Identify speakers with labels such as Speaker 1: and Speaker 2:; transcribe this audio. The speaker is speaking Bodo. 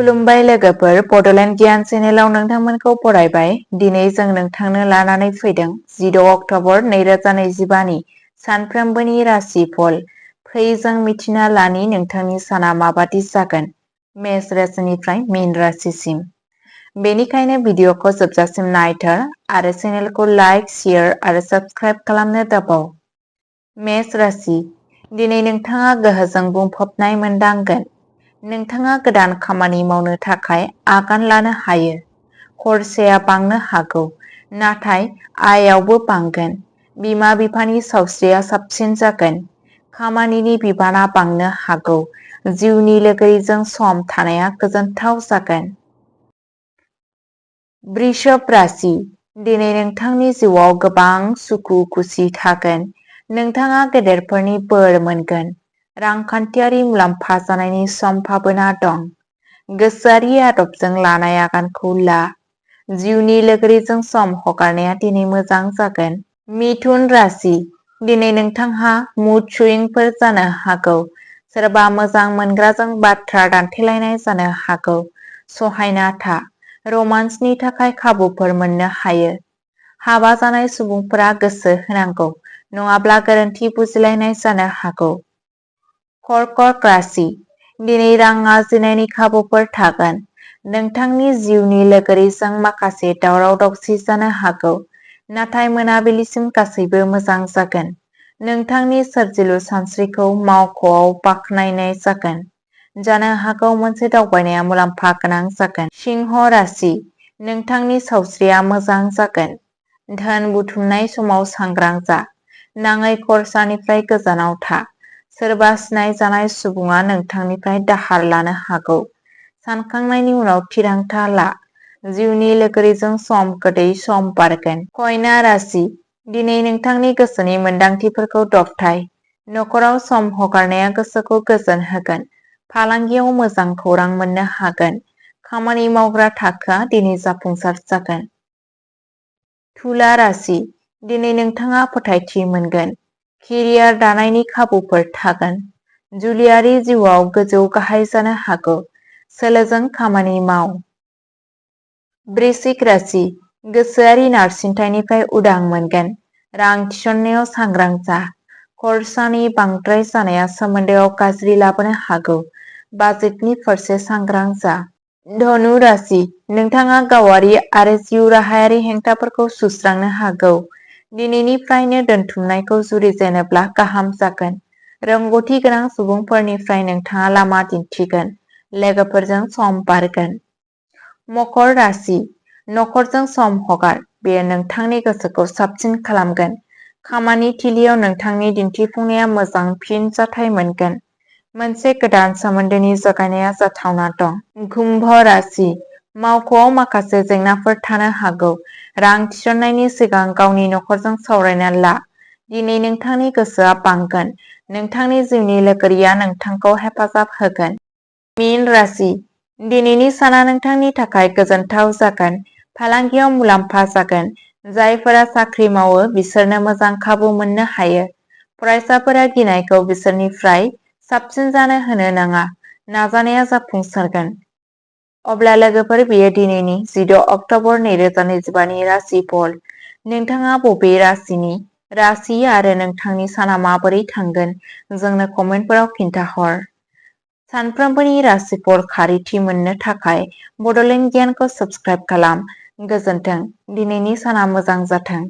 Speaker 1: खुलुमबाय लोगोफोर, बड'लेण्ड गियान चेनेलाव नोंथांमोनखौ बरायबाय। दिनै जों नोंथांनो लानानै फैदों 16 अक्ट'बर 2025 नि सानफ्रोमबोनि राशिफल। फै जों मिथिना लानि नोंथांनि साना माबादि जागोन मेष राशिनिफ्राय मीन राशिसिम। बेनिखायनो भिडिअखौ जोबजासिम नायथार आरो चेनेलखौ लाइक, शेयार आरो साबस्क्राइब खालामनो दाबाव। मेष राशि, दिनै नोंथाङा गोहोजों बुंफबनाय मोनदांगोन। नोंथाङा गोदान खामानि मावनो थाखाय आगान लानो हायो। खरसाया बांनो हागौ, नाथाय आयावबो बांगोन। बिमा-बिफानि सावस्रिया साबसिन जागोन। खामानिनि बिबाना बांनो हागौ। जिउनि लोगोरिजों सम थानाया गोजोनथाव जागोन। वृषभ राशि, दिनै नोंथांनि जिउआव गोबां सुखु-खुसि थागोन। नोंथाङा गेदेरफोरनि बोर मोनगोन। रांखान्थियारि मुलाम्फा जानायनि सम्भावना दं। गोसोआरि आदबजों लानाय आगानखौ ला। जिउनि लोगोरिजों सम हगारनाया दिनै मोजां जागोन। मिथुन राशि, दिनै नोंथांहा मुड स्विंगफोर जानो हागौ। सोरबा मोजां मोनग्राजों बाथ्रा दान्थेलायनाय जानो हागौ। सहायना था। रमान्सनि थाखाय खाबुफोर मोननो हायो। हाबा जानाय सुबुंफोरा गोसो होनांगौ, नङाब्ला गोरोन्थि बुजिलायनाय जानो हागौ। कर्कट राशि, दिनै रां आरजिनायनि खाबुफोर थागोन। नोंथांनि जिउनि लोगोरिजों माखासे दावराव-दावसि जानो हागौ, नाथाय मोनाबिलिसिम गासैबो मोजां जागोन। नोंथांनि सोरजिलु सानस्रिखौ मावख'आव बाख्नायनाय जागोन। जानो हागौ मोनसे दावबायनाया मुलाम्फा गोनां जागोन। सिंह राशि, नोंथांनि सावस्रिया मोजां जागोन। धोन बुथुमनाय समाव सांग्रां जा। नाङै खरसानिफ्राय गोजानाव था। सोरबा सिनायजानाय सुबुङा नोंथांनिफ्राय दाहार लानो हागौ। सानखांनायनि उनाव थिरांथा ला। जिउनि लोगोरिजों गोदै सम बारगोन। कन्या राशि, दिनै नोंथांनि गोसोनि मोन्दांथिफोरखौ दबथाय। नखराव सम हगारनाया गोसोखौ गोजोन होगोन। फालांगियाव मोजां खौरां मोननो हागोन। खामानि मावग्रा थाखोआ दिनै जाफुंसार जागोन। तुला राशि, दिनै नोंथाङा फोथायथि मोनगोन। केरियार दानायनि खाबुफोर थागोन। जुलियारि जिउआव गोजौ गाहाय जानो हागौ। सोलोजों खामानि माव। वृश्चिक राशि, गोसोआरि नारसिनथायनिफ्राय उदां मोनगोन। रां थिसननायाव सांग्रां जा। खरसानि बांद्राय जानाया सोमोन्दोआव गाज्रि लाबोनो हागौ। बाजेटनि फारसे सांग्रां जा। धनु राशि, नोंथाङा गावारि आरो जिउ राहायारि हेंथाफोरखौ सुस्रांनो हागौ। दिनैनिफ्रायनो दोनथुमनायखौ जुरिजेनोब्ला गाहाम जागोन। रोंग'थि गोनां सुबुंफोरनिफ्राय नोंथाङा लामा दिन्थिगोन। लोगोफोरजों सम बारगोन। मकर राशि, नखरजों सम हगार। बेयो नोंथांनि गोसोखौ साबसिन खालामगोन। खामानि थिलियाव नोंथांनि दिन्थिफुंनाया मोजां फिनजाथाय मोनगोन। मोनसे गोदान सोमोन्दोनि जागायनाया जाथावना दं। कुम्भ राशि, मावख'आव माखासे जेंनाफोर थानो हागौ। रां थिसननायनि सिगां गावनि नखरजों सावरायना ला। दिनै नोंथांनि गोसोआ बांगोन। नोंथांनि जिउनि लोगोरिया नोंथांखौ हेफाजाब होगोन। मीन राशि, दिनैनि साना नोंथांनि थाखाय गोजोनथाव जागोन। फालांगियाव मुलाम्फा जागोन। जायफोरा साख्रि मावो बिसोरनो मोजां खाबु मोननो हायो। फरायसाफोरा गिनायखौ बिसोरनिफ्राय साबसिन जानो होनो नाङा। नाजानाया जाफुंसारगोन। अब्ला लोगोफोर, बेयो दिनैनि 16 अक्ट'बर 2025 नि राशिफल। नोंथाङा बबे राशिनि? राशि आरो नोंथांनि साना माबोरै थांगोन जोंनो कमेन्टफोराव खिन्थाहर। सानफ्रोमबोनि राशिफल खारिथि मोननो थाखाय बड'लेण्ड गियानखौ साबस्क्राइब खालाम। गोजोन्थों। दिनैनि साना मोजां जाथों।